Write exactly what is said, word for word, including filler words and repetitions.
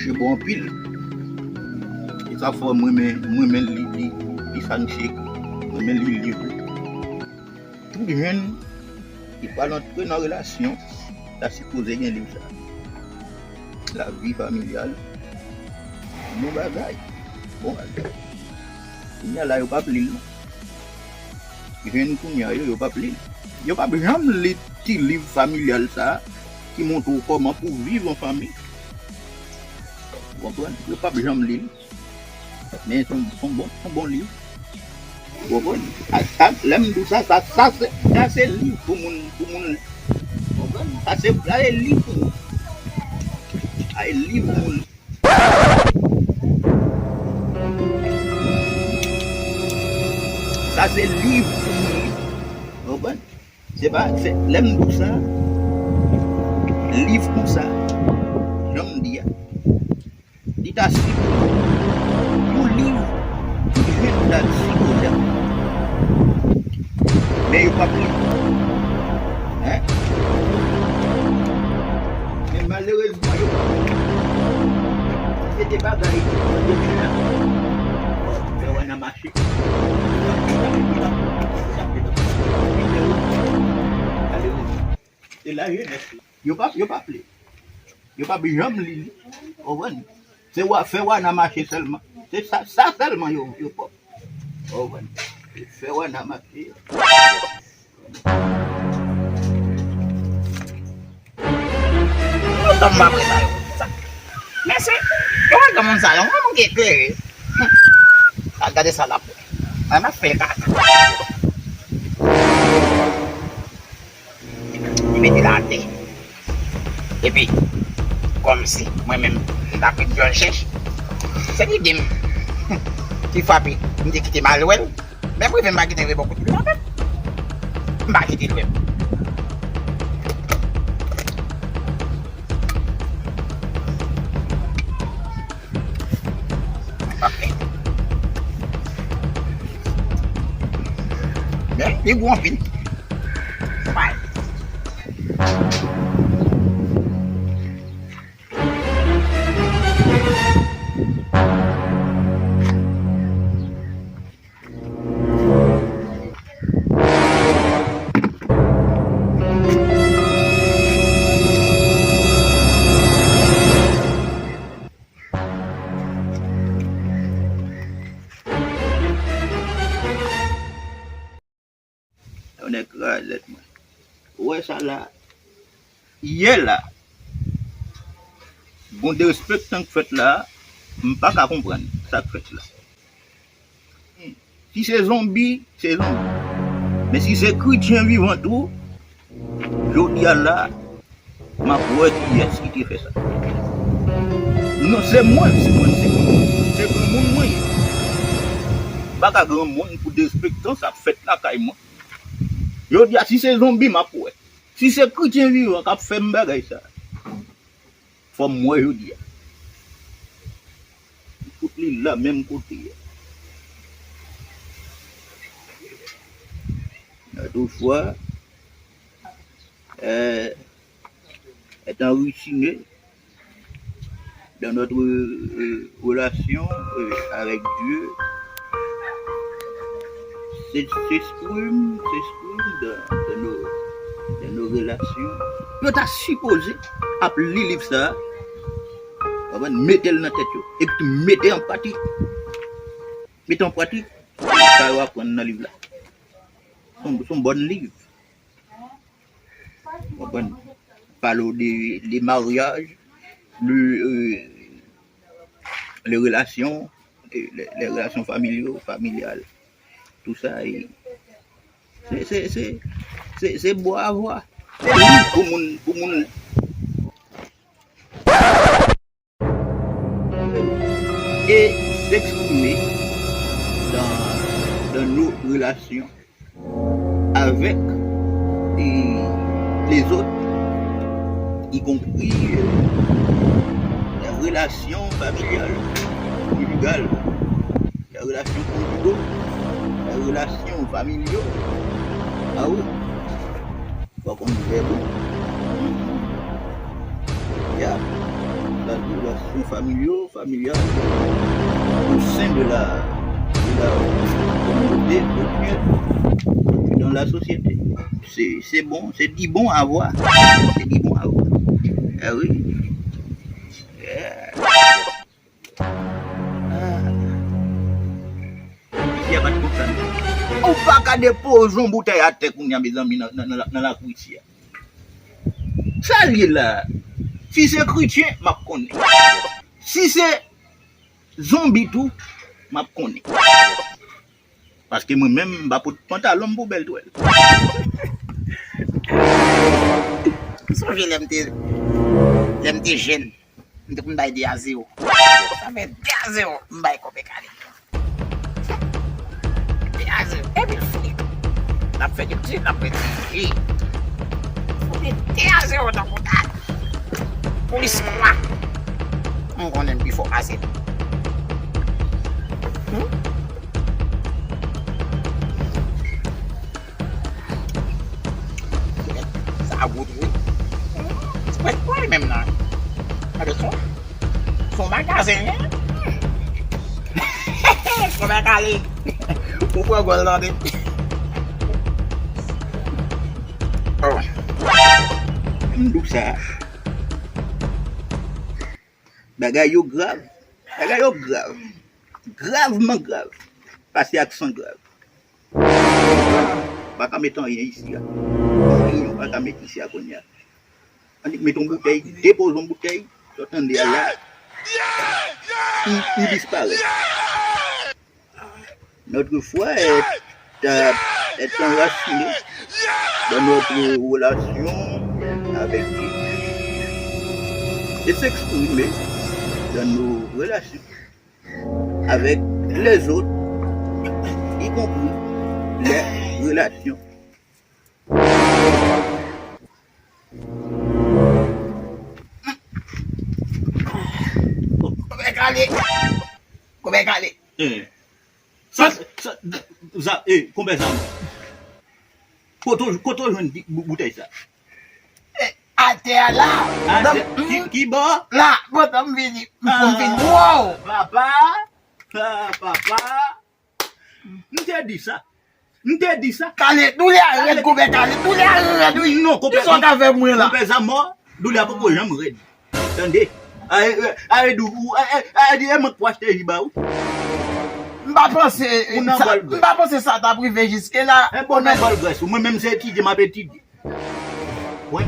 Mache bon anpil. E sa fè m renmen, m renmen li, li, li sa misye ekri. M renmen li liv li. Tout jèn ki pral antre nan relasyon, ta sipoze gen liv sa. Lavi familyal, bon bagay, bon bagay. Kounye a la, yo p ap li l non. Jèn kounye a yo, yo p ap li l. Yo p ap janm li ti liv familyal sa a ki montre w kòman pou w viv an fanmi. Ou konprann? Yo p ap janm li l. Men se yon, se yon bon, se yon bon liv. Ou konprann? A, sa, lè m di w sa, sa, sa se, sa se liv pou moun, pou moun. Ou konprann? Sa se, sa se liv pou moun. Sa se liv pou moun. Sa se liv pou moun li. Ou konprann? Se pa, se, lè m di w sa, liv konsa, jan m di a, li ta sipoze, yon liv ki jwenn dat sipoze. Men yo p ap li. Hein? Men malerezman, yo pa konprann. Se de bagay yo depi la. Fè wè nan mache. Se lajenès la. Yo pa, yo pa vle. Yo pa janm li li. Ou konprann? Se wè, fè wè nan mache sèlman. Se sa, sa sèlman yo, yo fò. Ou konprann? Fè wè nan mache. Yo tann m apre sa yo. Sa. Mesye, yo wè granmoun sa yo, granmoun ki eklere. Al gade sa l ap wè. Mwen, m ap fè l kaka. Li mete l atè. Epi, kòmsi, mwen menm, m t ap ret jwenn chèch. Se lide m ki frape, m te kite m al wè l. Men m rive m pa kite l rive bò kote m. M pa kite l wè m. M pa fè. Men, li gwo anpil. Bay. Yon nèg krazèt mwen. Ou wè sa la? Yè la, gon derespektan k fèt la, m pa ka konprann sa k fèt la. Si se zonbi, se zonbi. Men si se kretyen vivan tou, jodi a la, m ap wè kiyès ki te fè sa. Non, se mwen, se mwen, se mwen. Se granmoun mwen ye. M pa ka granmoun pou derespektan sa k fèt lakay mwen. Jodi a, si se zonbi, m ap wè. Si se kretyen vivan k ap fè m bagay sa, fò m wè jodi a. M fout li la menm kote a. Autrefois, euh, être enraciné dans notre, euh, relation, euh, avec Dieu, s'ex-, s'exprime, s'exprime dans, dans nos, dans nos relations. Yo ta sipoze ap li liv sa a, konprann, mete l nan tèt yo, epi tou mete an pratik. Mete an pratik sa yo aprann nan liv la. Se yon, se yon bòn liv. Konprann? Pale w de, de maryaj, de, euh, les relations, euh, les, les relations familiaux, familiales, tout ça, e se, se, se, se, se bò a vwa. Se liv pou moun, pou moun. Et s'exprimer dans, dans nos relations avec, et, les autres, y compris, euh, les relations familiales, conjugales, les relations conjugaux, les relations familiaux. Ah oui. Fò konn vèb ou. Ya. Relations familiaux, familiales au sein de la, de la communauté, de Dieu, dans la société. C'est, c'est bon, c'est du bon à voir. C'est du bon à voir. Ah oui. Yeah. Ah. Isi a pa t konsa, non. Ou pa ka depoze yon boutèy atè kounye a, mezanmi, nan, nan, nan, nan lakou isi a. Sa l ye la? Si se kretyen, m ap konnen. Si se zonbi tou, m ap konnen. Paske mwen menm, m pa pot pantalon m pou bèl twèl. Sonje lè m te, lè m te jèn, m te konn bay de a zewo. Sa fè de a zewo, m bay Kòpè Kale. De a zewo. Epi l fini. N ap fè di ti, n ap fè di ti. Fouti de a zewo nan kont a. Polis kwa. M konnen m pi fò pase l. Hmm? Sa gou tou wi. Se prèske pa li menm nan. Gade son. Son magazen, hein? Son bagay. Ou pran gòl tande. Oh. M di w sa. Bagay yo grav. Bagay yo grav. Gravman grav. Pase ak san grav. Pa ka met anyen isi a. Anyen pa ka met isi a kounye a. Annik met yon boutèy, depoze yon boutèy, sa w tande a la, li, li disparèt. Notre foi est, euh, est enracinée dans notre relation avec Dieu et s'exprimer dans nos relations avec les autres, y compris les relations. Kòpè Kale. Kòpè Kale. Eh. Sa, sa, sa, eh, konbyen sa? Kote w, kote w jwenn bou-, boutèy sa? Eh, atè a la. Atè, ki, ki bò? La, pandan m vini, m pou m vin. Ah, wow! Papa, ah, papa. M te di sa. M te di sa. Kale, doulè a rèd, Kòpè Kale, doulè a rèd, wi. Non, Kòpè, kisa w ka fè mwen la? Kòpè Zamò, doulè a poko janm rèd. Tande? Ay, ay, ay, di ou, ay, ay, ay, di, e mwen k pou achte ji ba ou. M pa panse, ou nan sa, bòl grès. M pa panse sa t ap rive jiske la. E bon, nan bòl grès ou, mwen menm se etidye m ap etidye. Wè.